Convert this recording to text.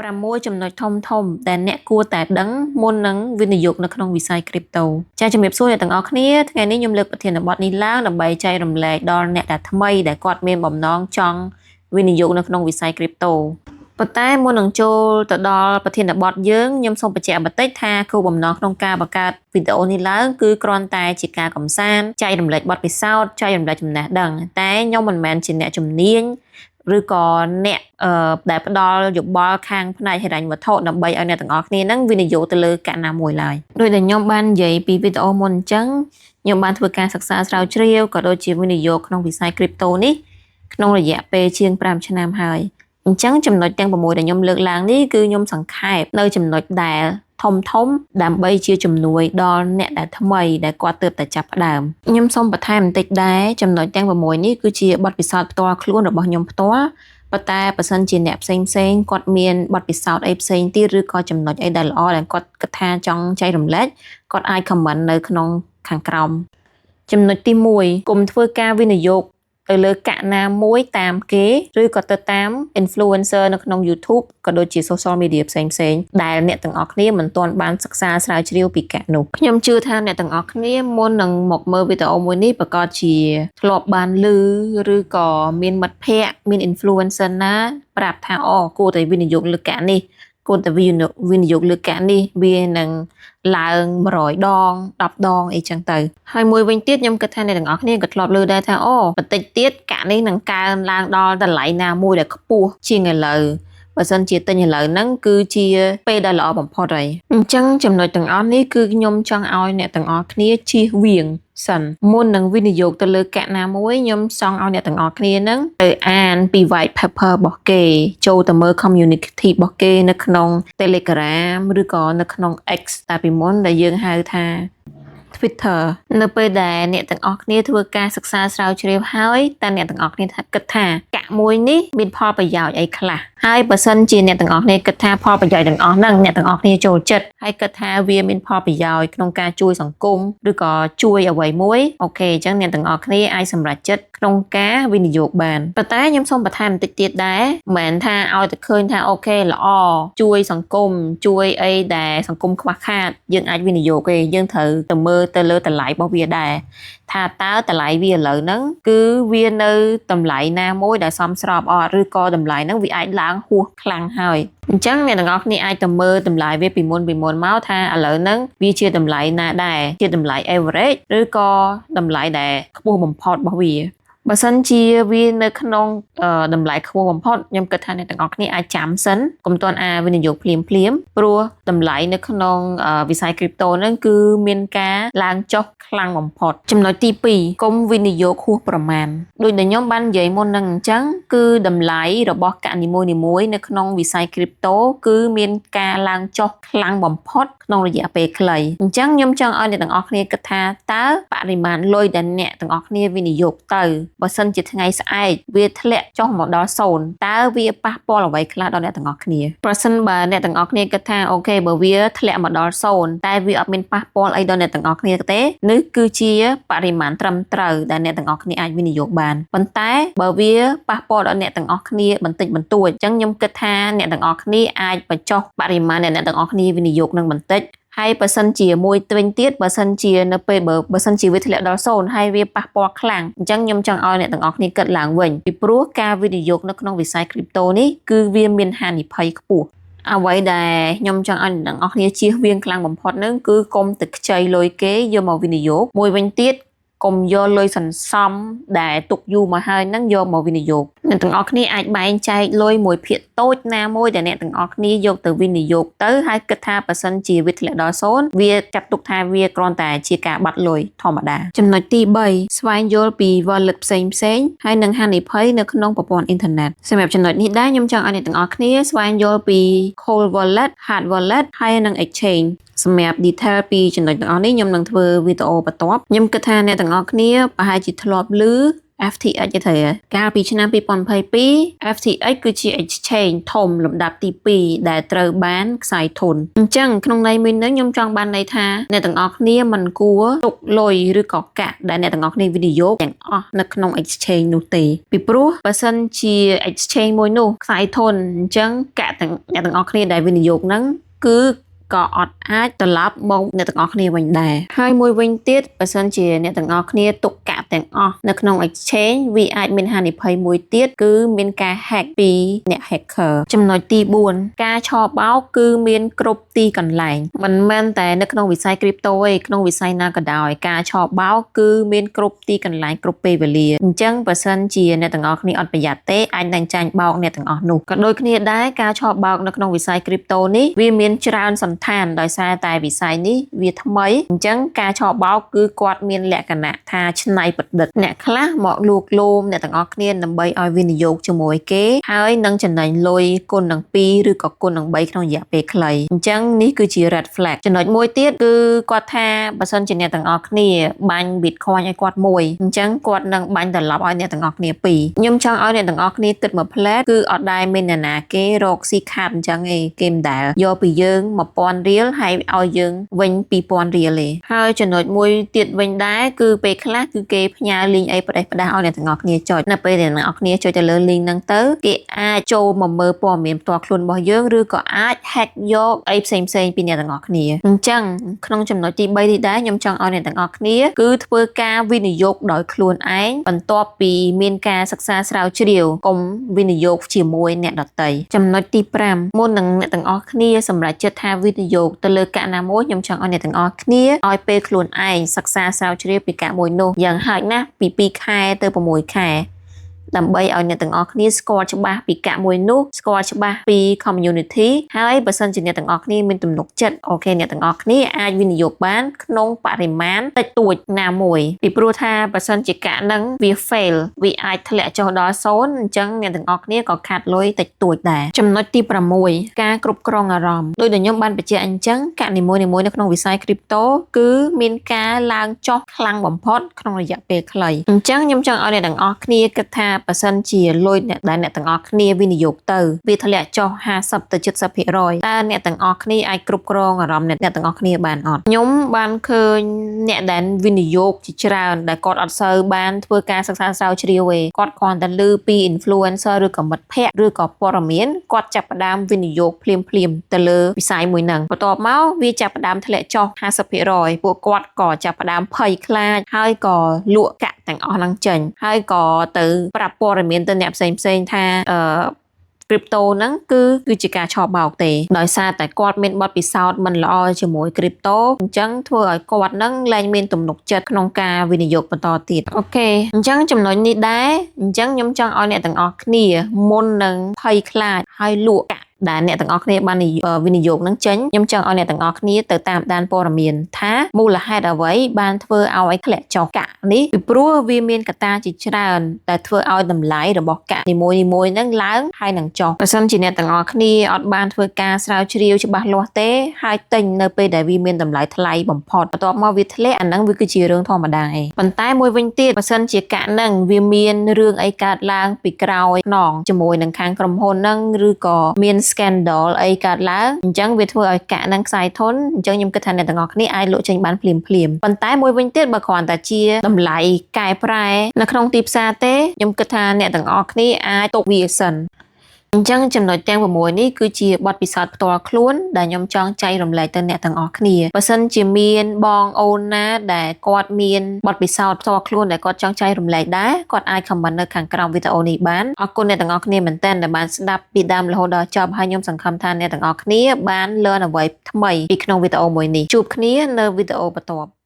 6ចំណុចធំធំដែលអ្នកគួរតែដឹងមុននឹងវិនិយោគនៅក្នុងវិស័យ crypto ចាជំរាបសួរអ្នកទាំងអស់គ្នាថ្ងៃនេះខ្ញុំលើកប្រធានបទនេះឡើងដើម្បីចែករំលែកដល់អ្នកដែលថ្មីដែលគាត់មានបំណងចង់វិនិយោគនៅក្នុងវិស័យ crypto ប៉ុន្តែមុននឹងចូលទៅដល់ប្រធានបទយើងខ្ញុំសូមបញ្ជាក់បន្តិចថាគោលបំណងក្នុងការបង្កើតវីដេអូនេះឡើងគឺគ្រាន់តែជាការកម្សាន្តចែករំលែកបទពិសោធន៍ចែករំលែកចំណេះដឹងតែខ្ញុំមិនមែនជាអ្នកជំនាញឬក៏អ្នកអឺដែលផ្ដល់យោបល់ខាងផ្នែកហិរញ្ញវត្ថុដើម្បីឲ្យអ្នកទាំងអស់គ្នានឹងវិនិយោគទៅលើកាក់ណាមួយឡើយដោយដែលខ្ញុំបាននិយាយពីវីដេអូមុនអញ្ចឹងខ្ញុំបានធ្វើការសិក្សាស្រាវជ្រាវក៏ដូចជាវិនិយោគក្នុងវិស័យ crypto នេះក្នុងរយៈពេលជាង5ឆ្នាំហើយអញ្ចឹងចំណុចទាំង6ដែលខ្ញុំលើកឡើងនេះគឺខ្ញុំសង្ខេបនៅចំណុចដែលធំធំដើម្បីជាជំនួយដល់អ្នកដែលថ្មីដែលគាត់ទើបតែចាប់ផ្ដើមខ្ញុំសូមបន្ថែមបន្តិចដែរចំណុចទាំង6នេះគឺជាបទពិសោធន៍ផ្ទាល់ខ្លួនរបស់ខ្ញុំផ្ទាល់ប៉ុន្តែបើសិនជាអ្នកផ្សេងផ្សេងគាត់មានបទពិសោធន៍អីផ្សេងទៀតឬក៏ចំណុចអីដែលល្អដែលគាត់គិតថាចង់ចែករំលែកគាត់អាច comment នៅក្នុងខាងក្រោមចំណុចទី1កុំធ្វើការវិនិយោគទៅលើកាក់ណាមួយតាមគេឬក៏ទៅតាម influencer នៅក្នុង YouTube ក៏ដូចជា social media ផ្សេងផ្សេងដែលអ្នកទាំងអស់គ្នាមិនទាន់បានសិក្សាស្រាវជ្រាវពីកាក់នោះខ្ញុំជឿថាអ្នកទាំងអស់គ្នាមុននឹងមកមើលវីដេអូមួយនេះប្រាកដជាធ្លាប់បានឮឬក៏មានមិត្តភ័ក្តិមាន influencer ណាប្រាប់ថាអូគួរតែវិនិយោគលើកាក់នេះគួរតែវិនិយោគលើកាក់នេះវានឹងឡើង100ដង10ដងអីចឹងទៅហើយមួយវិញទៀតខ្ញុំគិតថាអ្នកទាំងអស់គ្នាក៏ធ្លាប់ឮដែរថាអូបន្តិចទៀតកាក់នេះនឹងកើនឡើងដល់តម្លៃណាមួយដែលខ្ពស់ជាងឥឡូវបើសិនជាទិញឥឡូវហ្នឹងគឺជាពេលដែលល្អបំផុតហើយអញ្ចឹងចំណុចទាំងអស់នេះគឺខ្ញុំចង់ឲ្យអ្នកទាំងអស់គ្នាជៀសវាងសិនមុននឹងវិនិយោគទៅលើកាក់ណាមួយខ្ញុំចង់ឲ្យអ្នកទាំងអស់គ្នាហ្នឹងទៅអានពី white paper របស់គេចូលទៅមើល community របស់គេនៅក្នុង Telegram ឬក៏នៅក្នុង X តែពីមុនដែលយើងហៅថា Twitter នៅពេលដែលអ្នកទាំងអស់គ្នាធ្វើការសិក្សាស្រាវជ្រាវហើយតើអ្នកទាំងអស់គ្នាថាគិតថាកាក់មួយនេះមានផលប្រយោជន៍អីខ្លះហើយបើសិនជាអ្នកទាំងអស់គ្នាគិតថាផលប្រយោជន៍ទាំងអស់ហ្នឹងអ្នកទាំងអស់គ្នាចូលចិត្តហើយគិតថាវាមានផលប្រយោជន៍ក្នុងការជួយសង្គមឬក៏ជួយអ្វីមួយ OK អញ្ចឹងអ្នកទាំងអស់គ្នាអាចសម្រេចចិត្តក្នុងការវិនិយោគបានប៉ុន្តែខ្ញុំសូមបន្ថែមបន្តិចទៀតដែរមិនមែនថាឲ្យតែឃើញថា OK ល្អជួយសង្គមជួយអីដែលសង្គមខ្វះខាតយើងអាចវិនិយោគទេយើងត្រូវទៅមើលទៅលើតម្លៃរបស់វាដែរថាតើតម្លៃវាឥឡូវហ្នឹងគឺវានៅតម្លៃណាមួយដែលសមស្របអត់ឬក៏តម្លៃហ្នឹងវាអាចឡើងហួសខ្លាំងហើយអញ្ចឹងអ្នកទាំងអស់គ្នាអាចទៅមើលតម្លៃវាពីមុនពីមុនមកថាឥឡូវហ្នឹងវាជាតម្លៃណាដែរជាតម្លៃ average ឬក៏តម្លៃដែលខ្ពស់បំផុតរបស់វាបើសិនជាវានៅក្នុងតម្លៃខ្ពស់បំផុតខ្ញុំគិតថាអ្នកទាំងអស់គ្នាអាចចាំសិនកុំទាន់អាវិនិយោគភ្លាមភ្លាមព្រោះតម្លៃនៅក្នុងវិស័យ crypto ហ្នឹងគឺមានការឡើងចុះខ្លាំងបំផុតចំណុចទី2កុំវិនិយោគហួសប្រមាណដូចដែលខ្ញុំបាននិយាយមុនហ្នឹងអញ្ចឹងគឺតម្លៃរបស់កាក់នីមួយៗនៅក្នុងវិស័យ crypto គឺមានការឡើងចុះខ្លាំងបំផុតក្នុងរយៈពេលខ្លីអញ្ចឹងខ្ញុំចង់ឲ្យអ្នកទាំងអស់គ្នាគិតថាតើបរិមាណលុយដែលអ្នកទាំងអស់គ្នាវិនិយោគទៅបើសិនជាថ្ងៃស្អែកវាធ្លាក់ចុះមកដល់0តើវាប៉ះពាល់អ្វីខ្លះដល់អ្នកទាំងអស់គ្នាប្រសិនបើអ្នកទាំងអស់គ្នាគិតថា OK បើវាធ្លាក់មកដល់0តែវាអត់មានប៉ះពាល់អីដល់អ្នកទាំងអស់គ្នាទេនេះគឺជាបរិមាណត្រឹមត្រូវដែលអ្នកទាំងអស់គ្នាអាចវិនិយោគបានប៉ុន្តែបើវាប៉ះពាល់ដល់អ្នកទាំងអស់គ្នាបន្តិចបន្តួចអញ្ចឹងខ្ញុំគិតថាអ្នកទាំងអស់គ្នាអាចបញ្ចុះបរិមាណដែលអ្នកទាំងអស់គ្នាវិនិយោគនឹងបន្តិចហើយបើសិនជាមួយវិញទៀតបើសិនជានៅពេលបើបើសិនជាវាធ្លាក់ដល់0ហើយវាប៉ះពាល់ខ្លាំងអញ្ចឹងខ្ញុំចង់ឲ្យអ្នកទាំងអស់គ្នាគិតឡើងវិញពីព្រោះការវិនិយោគនៅក្នុងវិស័យ crypto នេះគឺវាមានហានិភ័យខ្ពស់អ្វីដែលខ្ញុំចង់ឲ្យអ្នកទាំងអស់គ្នាជៀសវាងខ្លាំងបំផុតហ្នឹងគឺកុំទៅខ្ចីលុយគេយកមកវិនិយោគមួយវិញទៀតកុំយកលុយសន្សំដែលទុកយូរមកហើយហ្នឹងយកមកវិនិយោគអ្នកទាំងអស់គ្នាអាចបែងចែកលុយមួយភាគតូចណាមួយដែលអ្នកទាំងអស់គ្នាយកទៅវិនិយោគទៅហើយគិតថាបើសិនជាវាធ្លាក់ដល់សូន្យវាចាត់ទុកថាវាគ្រាន់តែជាការបាត់លុយធម្មតាចំណុចទី3ស្វែងយល់ពី wallet ផ្សេងផ្សេងហើយនិងហានិភ័យនៅក្នុងប្រព័ន្ធអ៊ីនធឺណិតសម្រាប់ចំណុចនេះដែរខ្ញុំចង់ឲ្យអ្នកទាំងអស់គ្នាស្វែងយល់ពី cold wallet, hard wallet ហើយនិង exchange សម្រាប់ detail ពីចំណុចទាំងអស់នេះខ្ញុំនឹងធ្វើវីដេអូបន្ទាប់ខ្ញុំគិតថាអ្នកទាំងអស់គ្នាប្រហែលជាធ្លាប់ឮ FTX ទេត្រូវកាលពីឆ្នាំ2022 FTX គឺជា exchange ធំលំដាប់ទី2ដែលត្រូវបានក្ស័យធនអញ្ចឹងក្នុងន័យមួយនេះខ្ញុំចង់បានន័យថាអ្នកទាំងអស់គ្នាមិនគួរទុកលុយឬក៏កាក់ដែលអ្នកទាំងអស់គ្នាវិនិយោគទាំងអស់នៅក្នុង exchange នោះទេពីព្រោះបើសិនជា exchange មួយនោះក្ស័យធនអញ្ចឹងកាក់ទាំងអ្នកទាំងអស់គ្នាដែលវិនិយោគហ្នឹងគឺក៏អត់អាចត្រឡប់មកអ្នកទាំងអស់គ្នាវិញដែរហើយមួយវិញទៀតបើសិនជាអ្នកទាំងអស់គ្នាទុកកាក់ទាំងអស់នៅក្នុង exchange វាអាចមានហានិភ័យមួយទៀតគឺមានការ hack ពីអ្នក hacker។ ចំណុចទី4ការឆបោកគឺមានគ្រប់ទីកន្លែងមិនមែនតែនៅក្នុងវិស័យ crypto ទេក្នុងវិស័យណាក៏ដោយការឆបោកគឺមានគ្រប់ទីកន្លែងគ្រប់ពេលវេលាអញ្ចឹងបើសិនជាអ្នកទាំងអស់គ្នាអត់ប្រយ័ត្នទេអាចនឹងចាញ់បោកអ្នកទាំងអស់នោះក៏ដូចគ្នាដែរការឆបោកនៅក្នុងវិស័យ crypto នេះវាមានច្រើនសន្តានដោយសារតែវិស័យនេះវាថ្មីអញ្ចឹងការឆបោកគឺគាត់មានលក្ខណៈថាច្នៃប្រឌិតអ្នកខ្លះមកលួងលោមអ្នកទាំងអស់គ្នាដើម្បីឲ្យវិនិយោគជាមួយគេហើយនឹងចំណេញលុយគុណនឹង2ឬក៏គុណនឹង3ក្នុងរយៈពេលខ្លីអញ្ចឹងនេះគឺជា red flag។ ចំណុចមួយទៀតគឺគាត់ថាបើសិនជាអ្នកទាំងអស់គ្នាបាញ់ Bitcoin ឲ្យគាត់មួយអញ្ចឹងគាត់នឹងបាញ់ត្រឡប់ឲ្យអ្នកទាំងអស់គ្នាពីរខ្ញុំចង់ឲ្យអ្នកទាំងអស់គ្នាគិតមួយផ្លែតគឺអត់ដែលមានអ្នកណាគេរកស៊ីខាតអញ្ចឹងឯងគេមិនដែលយកពីយើង1000រៀលហើយឲ្យយើងវិញ2000រៀលទេហើយចំណុចមួយទៀតវិញដែរគឺពេលខ្លះគឺគេផ្ញើ link អីផ្ដេសផ្ដាសឲ្យអ្នកទាំងអស់គ្នាចុចនៅពេលដែលអ្នកទាំងអស់គ្នាចុចទៅលើ link ហ្នឹងទៅគេអាចចូលមកមើលព័ត៌មានផ្ទាល់ខ្លួនរបស់យើងឬក៏អាច hack យកអីផ្សេងផ្សេងពីអ្នកទាំងអស់គ្នាអញ្ចឹងក្នុងចំណុចទី3នេះដែរខ្ញុំចង់ឲ្យអ្នកទាំងអស់គ្នាគឺធ្វើការវិនិយោគដោយខ្លួនឯងបន្ទាប់ពីមានការសិក្សាស្រាវជ្រាវកុំវិនិយោគជាមួយអ្នកដទៃចំណុចទី5មុននឹងអ្នកទាំងអស់គ្នាសម្រេចចិត្តថាវិនិយោគទៅលើកាក់ណាមួយខ្ញុំចង់ឲ្យអ្នកទាំងអស់គ្នាឲ្យពេលខ្លួនឯងសិក្សាស្រាវជ្រាវពីកាក់មួយនោះយ៉ាងហោចណាស់ពី2ខែទៅ6ខែដើម្បីឲ្យអ្នកទាំងអស់គ្នាស្គាល់ច្បាស់ពីកាក់មួយនោះស្គាល់ច្បាស់ពី community ហើយបើសិនជាអ្នកទាំងអស់គ្នាមានទំនុកចិត្ត OK អ្នកទាំងអស់គ្នាអាចវិនិយោគបានក្នុងបរិមាណតិចតួចណាមួយពីព្រោះថាបើសិនជាកាក់ហ្នឹងវា fail វាអាចធ្លាក់ចុះដល់0អញ្ចឹងអ្នកទាំងអស់គ្នាក៏ខាតលុយតិចតួចដែរចំណុចទី6ការគ្រប់គ្រងអារម្មណ៍ដោយដែលខ្ញុំបានបញ្ជាក់អញ្ចឹងកាក់នីមួយៗនៅក្នុងវិស័យ crypto គឺមានការឡើងចុះខ្លាំងបំផុតក្នុងរយៈពេលខ្លីអញ្ចឹងខ្ញុំចង់ឲ្យអ្នកទាំងអស់គ្នាគិតថាបើសិនជាលុយអ្នកដែលអ្នកទាំងអស់គ្នាវិនិយោគទៅវាធ្លាក់ចុះ50ទៅ70%តើអ្នកទាំងអស់គ្នាអាចគ្រប់គ្រងអារម្មណ៍អ្នកទាំងអស់គ្នាបានអត់ខ្ញុំបានឃើញអ្នកដែលវិនិយោគជាច្រើនដែលគាត់អត់សូវបានធ្វើការសិក្សាស្រាវជ្រាវទេគាត់គ្រាន់តែឮពី influencer ឬក៏មិត្តភ័ក្តិឬក៏ព័ត៌មានគាត់ចាប់ផ្ដើមវិនិយោគភ្លាមភ្លាមទៅលើវិស័យមួយហ្នឹងបន្ទាប់មកវាចាប់ផ្ដើមធ្លាក់ចុះ50%ពួកគាត់ក៏ចាប់ផ្ដើមភ័យខ្លាចហើយក៏លក់កាក់ទាំងអស់ហ្នឹងចេញហើយក៏ទៅប្រាប់ព័ត៌មានទៅអ្នកផ្សេងផ្សេងថាអឺ crypto ហ្នឹងគឺគឺជាការឆបោកទេដោយសារតែគាត់មានបទពិសោធន៍មិនល្អជាមួយ crypto អញ្ចឹងធ្វើឲ្យគាត់ហ្នឹងលែងមានទំនុកចិត្តក្នុងការវិនិយោគបន្តទៀត OK អញ្ចឹងចំណុចនេះដែរអញ្ចឹងខ្ញុំចង់ឲ្យអ្នកទាំងអស់គ្នាមុននឹងភ័យខ្លាចហើយលក់កាក់ដែលអ្នកទាំងអស់គ្នាបានវិនិយោគនឹងចេញខ្ញុំចង់ឲ្យអ្នកទាំងអស់គ្នាទៅតាមដានព័ត៌មានថាមូលហេតុអ្វីបានធ្វើឲ្យធ្លាក់ចុះកាក់នេះពីព្រោះវាមានកត្តាជាច្រើនដែលធ្វើឲ្យតម្លៃរបស់កាក់នីមួយៗហ្នឹងឡើងហើយនឹងចុះបើសិនជាអ្នកទាំងអស់គ្នាអត់បានធ្វើការស្រាវជ្រាវច្បាស់លាស់ទេហើយទិញនៅពេលដែលវាមានតម្លៃថ្លៃបំផុតបន្ទាប់មកវាធ្លាក់អាហ្នឹងវាគឺជារឿងធម្មតាឯងប៉ុន្តែមួយវិញទៀតបើសិនជាកាក់ហ្នឹងវាមានរឿងអីកើតឡើងពីក្រោយខ្នងជាមួយនឹងខាងក្រុមហ៊ុនហ្នឹងឬក៏មាន scandal អីកើតឡើងអញ្ចឹងវាធ្វើឲ្យកាក់ហ្នឹងក្ស័យធនអញ្ចឹងខ្ញុំគិតថាអ្នកទាំងអស់គ្នាអាចលក់ចេញបានភ្លាមភ្លាមប៉ុន្តែមួយវិញទៀតបើគ្រាន់តែជាតម្លៃកែប្រែនៅក្នុងទីផ្សារទេខ្ញុំគិតថាអ្នកទាំងអស់គ្នាអាចទុកវាសិនអញ្ចឹងចំណុចទាំង6នេះគឺជាបទពិសោធន៍ផ្ទាល់ខ្លួនដែលខ្ញុំចង់ចែករំលែកទៅអ្នកទាំងអស់គ្នាបើសិនជាមានបងអូនណាដែលគាត់មានបទពិសោធន៍ផ្ទាល់ខ្លួនដែលគាត់ចង់ចែករំលែកដែរគាត់អាច comment នៅខាងក្រោមវីដេអូនេះបានអរគុណអ្នកទាំងអស់គ្នាមែនទែនដែលបានស្ដាប់ពីដើមរហូតដល់ចប់ហើយខ្ញុំសង្ឃឹមថាអ្នកទាំងអស់គ្នាបាន learn អ្វីថ្មីពីក្នុងវីដេអូមួយនេះជួបគ្នានៅវីដេអូបន្ទាប់។